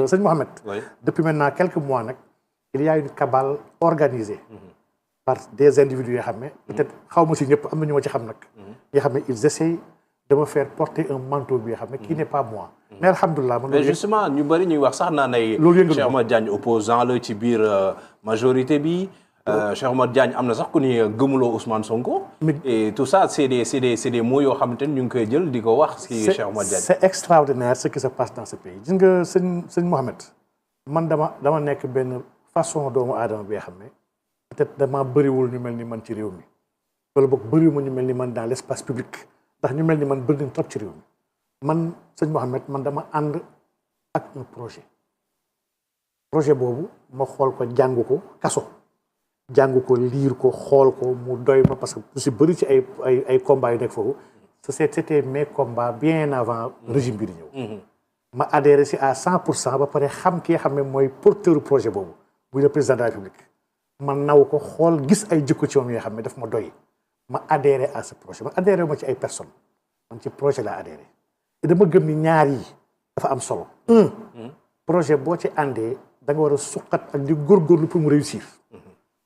sëñ Mohamed. Depuis maintenant quelques mois nag il y a une cabale organisée. par des individus yoo xam ne. peut-être xaw ma si ñëpp am na ñu ma ci xam nag. yoo xam ne ils essayent de me faire porter un manteau bi yoo xam ne qui n'est pas moi. mais alhamdulilah man. mais justement ñu bëri ñuy wax sax naa ne. loolu yëngu Cheikh Oumar Diagne opposant la ci biir majorité bi. Cheikh Oumar Diagne am na sax ku ni gëmuloo Ousmane Sonko. et tout ça c'est des mots yoo xamante ni ñu ngi koy jël di ko wax. si Cheikh Oumar Diagne c'est extraordinaire ce qui se passe dans ce pays. gis nga sëñ Mohamed man dama nekk benn façon doomu aadama bi nga xam ne peut-être dama bëriwul ñu mel ni man ci réew mi wala boog bëriwuma ñu mel ni man dans l'espace public ndax ñu mel ni man bëri nañ trop ci réew mi man sëñ Mohamed man dama ànd ak un projet boobu ma xool ko jàng ko kaso. jàng ko liir ko xool ko mu doy ma parce que lu si bëri ci ay combats yu nekk foofu c'était mes combats bien avant régime bi di ñëw ma adhéré si à 100% ba pare xam ki nga xam ne mooy porteur projet boobu muy le président de la République ma naw ko xool gis ay jikko ci moom yoo xam ne daf ma doy ma adhéré à ce projet ma adhéré ma ci ay personnes man ci projet laa adhéré te dama gëm ni ñaar yi dafa am solo projet boo ci àndee da nga war a suqat ak di góorgóorlu pour mu réussir.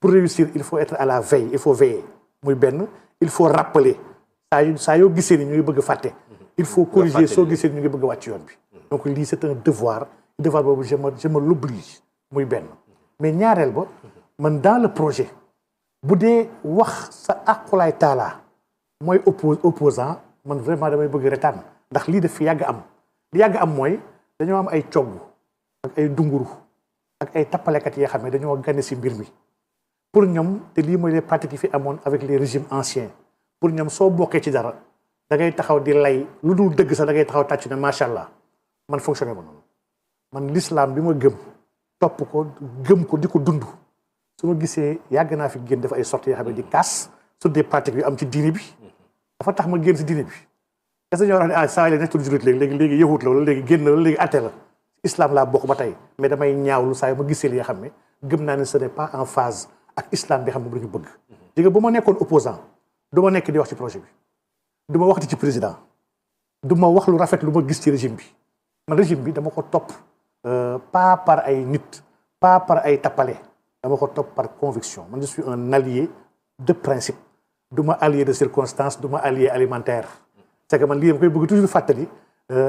Pour réussir, il faut être à la veille, il faut veiller. Muy benn, il faut rappeler. saa yoo gisee ni ñu ngi bëgg a fàtte. Il faut corriger soo gisee ni ñu ngi bëgg a wàcc yoon bi. Donc lii c'est un devoir. Devoir boobu je me l'oblige. Muy benn. Mais ñaareel ba man dans le projet bu dee wax sa aqulaay taala mooy opposant man vraiment damay bëgg retaan ndax lii daf fi yàgg am. li yàgg am mooy dañoo am ay cogg ak ay dunguru ak ay tappalekat yoo xam ne dañoo gane si mbir mi. pour ñoom te lii mooy les pratiques yi fi amoon avec les régimes anciens pour ñoom soo bokkee ci dara da ngay taxaw di lay lu dul dëgg sax da ngay taxaw tàcc ne macha allah man fonctionné ma noonu man l'islam bi ma gëm topp ko gëm ko di ko dund su ma gisee yàgg naa fi génn dafa ay sorties yoo xam ne di casse sur des pratiques yu am ci diine bi dafa tax ma génn si diine bi est-ce que ñoo wax ne saa yi nekk jullit léegi yahut la wala léegi génn la wala léegi athée la islam laa bokk ba tey mais damay ñaawlu saa yi ma gisee li nga xam ne gëm naa ne ce n'est pas en phase ak islam bi xam ne bu ñu bëgg. di nga bu ma nekkoon opposant du ma nekk di wax ci projet bi du ma wax ci président du ma wax lu rafet lu ma gis ci régime bi man régime bi dama ko topp pas par ay nit pas par ay tappale dama ko topp par conviction man je suis un allié de principe du ma allié de circonstance du ma allié alimentaire. c'est que man lii dama koy bëgg toujours fàttali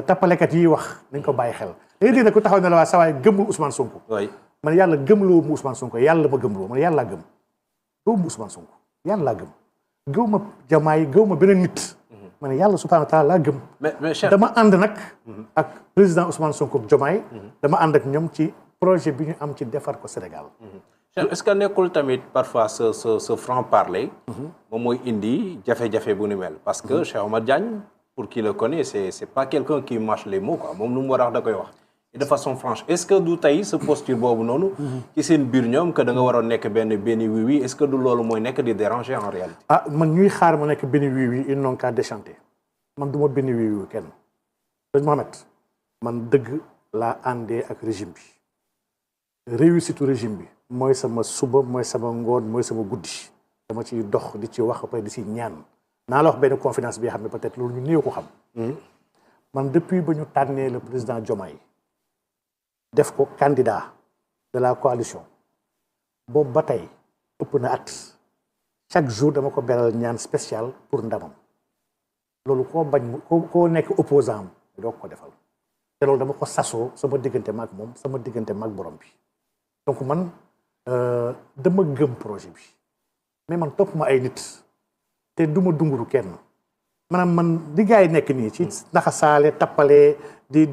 tappalekat yi wax nañ ko bàyyi xel léegi dégg na ku taxaw ne la waa saa waay gëmul Ousmane Sonko. man yàlla gëmloo mu Ousmane Sonko yàlla ma gëmloo man yàlla gëm gëwuma Ousmane Sonko yàlla gëm gëw ma Diomaye gëw ma beneen nit ma ne yàlla subhanahu wa taala laa gëm dama ànd nag ak président Ousmane Sonko ak Diomaye dama ànd ak ñoom ci projet bi ñu am ci defar ko Sénégal. est-ce que nekkul tamit parfois ce franc parler moom mooy indi jafe-jafe bu ni mel parce que Cheikh Oumar Diagne pour qui le connaît c'est pas quelqu'un qui mâche les mots quoi moom lu mu war a wax da koy wax et de façon franche est-ce que du tey sa posture boobu noonu ci seen biir ñoom que da nga waroon nekk benn oui est-ce que du loolu mooy nekk di déranger en réalité man ñuy xaar ma nekk benn oui ils n'ont qu'à déchanter man du ma benn oui kenn sëñ Mohamed man dëgg laa àndee ak régime bi réussite régime bi mooy sama suba mooy sama ngoon mooy sama guddi dama ciy dox di ci wax ba di ci ñaan naa la wax benn confidence bi xam ne peut-être loolu ñu néew ko xam man depuis ba ñu tànnee le président Diomaye def ko candidat de la coalition boobu ba tey ëpp na at chaque jour dama ko beral ñaan spécial pour ndamam loolu koo bañ koo nekk opposant am doo ko defal te loolu dama ko sasoo sama diggante maag moom sama diggante maag borom bi donc man dama gëm projet bi mais man topp ma ay nit te du ma dunguru kenn maanaam man li gars yi nekk nii ci naxasaale tappale di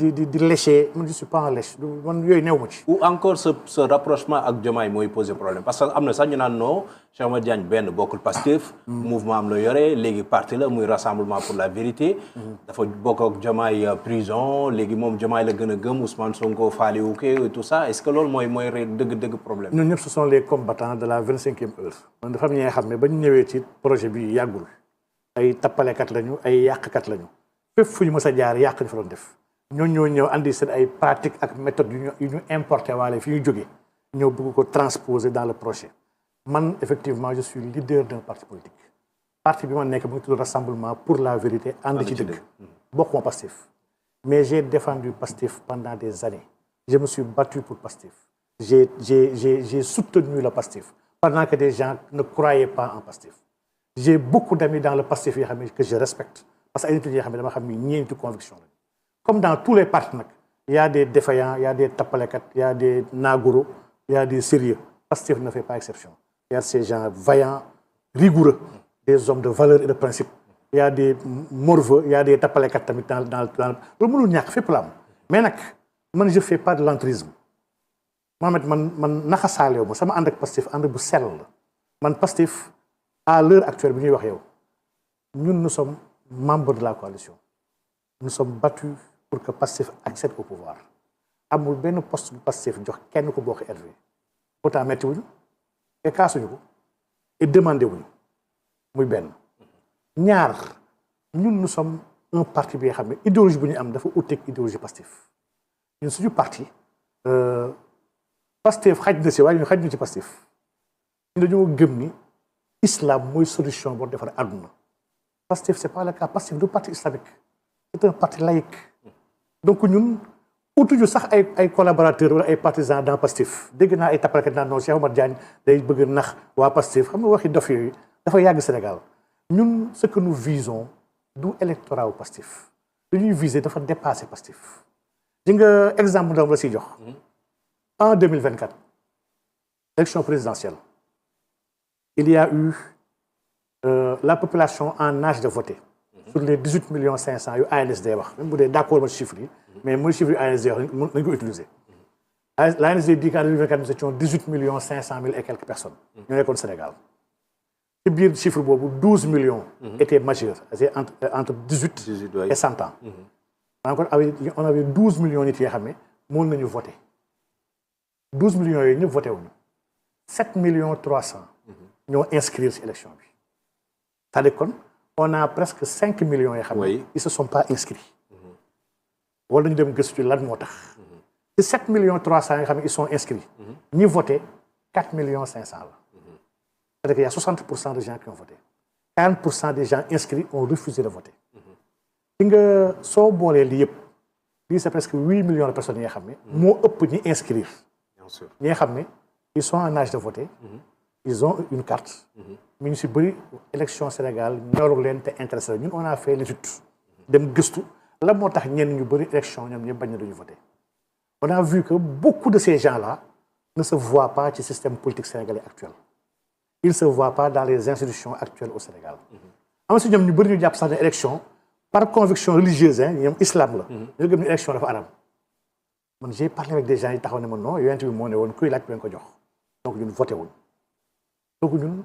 lécher man je suis pas en lèche man yooyu néew ma ci. ou encore ce rapprochement ak Diomaye mooy poser problème parce que am na sax ñu naan non Cheikh Oumar Diagne benn bokkul Pastef mouvement am la yore léegi parti la muy rassemblement pour la vérité dafa bokk ak Diomaye prison léegi moom Diomaye la gën a gëm Ousmane Sonko faaliwu ko et tout ça est-ce que loolu mooy dëgg problème. ñun ñëpp ce sont les combattants de la 25e heure. man dafa am ñi nga xam ne ba ñu ñëwee ci projet bi yàggul ay tappalekat lañu ay yàqkat lañu fépp fu ñu mës a jaar yàq ñu fa doon def. ñoo ñëw andi seen ay pratiques ak méthodes yu ñu importé waale fi ñu jógee ñëw bëgg ko transposer dans le projet man effectivement je suis leader d'un parti politique parti bi ma nekk mu ngi tudd rassemblement pour la vérité ànd ci dëgg bokkuma Pastef mais j'ai défendu Pastef pendant des années je me suis battu pour Pastef. J'ai soutenu le Pastef pendant que des gens ne croyaient pas en Pastef. J'ai beaucoup d'amis dans le Pastef que je respecte parce que ay nit yoo xam ne dama xam ni ñeenti conviction la. Comme dans tous les partis nag, il y a des défaillants, il y a des tapalekat, il y a des nagoro, il y a des sérieux. Pastef ne fait pas exception. Il y a ces gens vaillants, rigoureux, des hommes de valeur et de principe. Il y a des morveux, il y a des tapalekat tamit dans le mënul ñàkk fépp la am. Mais nag man je fais pas de l'entrisme. Mohamed man naxasaalew ma sama ànd ak Pastef ànd bu sell la. Man Pastef à l'heure actuelle bi ñuy wax yow ñun nous sommes membres de la coalition. Nous sommes battus pour que Pastef accède au pouvoir. Amul benn poste bu Pastef jox kenn ko bokk RV. Pourtant metti wuñu et kaasuñu ko et demandé wuñu muy benn. Ñaar ñun nous sommes un parti bi nga xam ne idéologie bu ñu am dafa uteeg idéologie Pastef. Ñun suñu parti Pastef xaj na si waaye ñun xaj ñu ci Pastef. Ñu dañoo gëm ni islam mooy solution boo defar àdduna. Pastef c'est pas le cas. Pastef du parti islamique. C'est un parti laïque. Donc ñun utuñu sax ay collaborateurs wala ay partisans dans Pastef dégg naa ay tapalekat naan non Cheikh Oumar Diagne day bëgg nax waa Pastef xam nga waxi dof yooyu dafa yàgg Sénégal ñun ce que nous visons du électorat au Pastef li ñuy viser dafa dépasser Pastef. di nga exemple ndaw la siy jox en 2024 élection présidentielle il y a eu la population en âge de voter. Sur les 18 500 000 yu ANSD wax même bu dee d'accord ma chiffre yi mais mooy chiffre yu ANSD wax nañu ko utiliser. L'ANSD dit qu'en 2024 nous étions 18 500 000 et quelques personnes. ñoo nekkoon Sénégal. ci biir chiffre boobu 12 millions. étaient majeurs c'est entre 18 et 100 ans. on avait 12 millions nit yoo xam ne mën nañu voter. 12 millions yooyu ñëpp voté wuñu. 7 300 000 ñoo inscrire ci élection bi. c'est-à-dire kon on a presque 5 millions yoo xam ne ils se sont pas inscrits. wala ñu dem gëstu lan moo tax. ci 7 300 000 yoo xam ne ils sont inscrits. ñi voté 4 500 000 la. c'est-à-dire qu'il y a 60% de gens qui ont voté. 40% des gens inscrits ont refusé de voter. li nga soo boolee lii yëpp lii c'est presque 8 millions de personnes yi nga xam ne moo ëpp ñi inscrire. Bien sûr ñi nga xam ne ils sont en âge de voter. Ils ont une carte. mais ñu si bëri élection Sénégal ñorul leen te intéressé la ñun on a fait l'étude. dem gëstu la moo tax ñenn ñu bëri élection ñoom ñëpp bañ na duñu voter. On a vu que beaucoup de ces gens-là ne se voient pas ci système politique sénégalais actuel. Ils ne se voient pas dans les institutions actuelles au Sénégal. am si ñoom ñu bëri ñu jàpp sax ne élection par conviction religieuse ñoom islam la. ñu gëm ni élection dafa aram. man j'ai parlé avec des gens yi taxaw ne ma non yonent bi moo ne woon kuy laaj leen ko jox donc ñun voté wuñ. donc ñun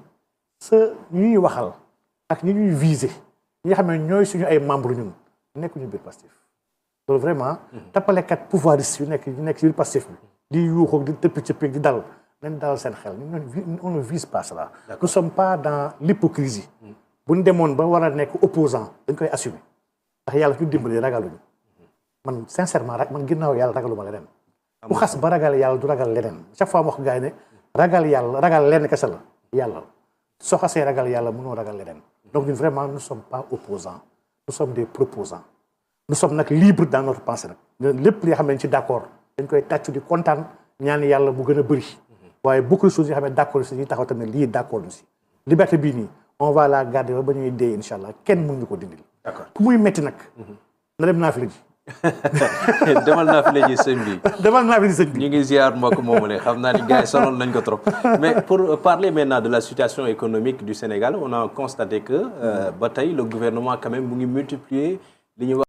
sa ñi ñuy waxal ak ñi ñuy viser ñi nga xam ne ñooy suñu ay membres ñun nekkuñu biir Pastef. loolu vraiment tappalekat pouvoiriste yu nekk ci biir Pastef bi di yuuxu di tëpp cëppi di dal nañ dalal seen xel on ne vise pas cela. Nous ne sommes pas dans l'hypocrisie. bu ñu demoon ba war a nekk opposant dañ koy assumer ndax yàlla ñu dimbali ragaluñu. man sincèrement man ginnaaw yàlla ragaluma leneen. bu xas ba ragal yàlla du ragal leneen chaque fois ma wax gars yi ne ragal yàlla ragal lenn kese la yàlla soo xasee ragal yàlla mënoo ragal leneen. donc ñun vraiment nous ne sommes pas opposants nous sommes des proposants. nous sommes nag libres dans notre pensée nag lépp li nga xam ne ci d'accord dañ koy tàccu di kontaan ñaan yàlla bu gën a bëri. waaye beaucoup de choses yoo xam ne d'accord si ñuy taxaw tamit lii d'accord ñu si. liberté bii nii on va la garder ba ñuy dee incha allah kenn mënuñu ko dindil. d'accord ku muy metti nag. na dem naafila ji. demal naafila ji sëñ bi. demal naafila ji sëñ bi. ñu ngi ziar mbokk moomu ne xam naa ni gars yi sonal nañ ko trop. mais pour parler maintenant de la situation économique du Sénégal on a constaté que ba tey le gouvernement quand même mu ngi multiplier li ñu wax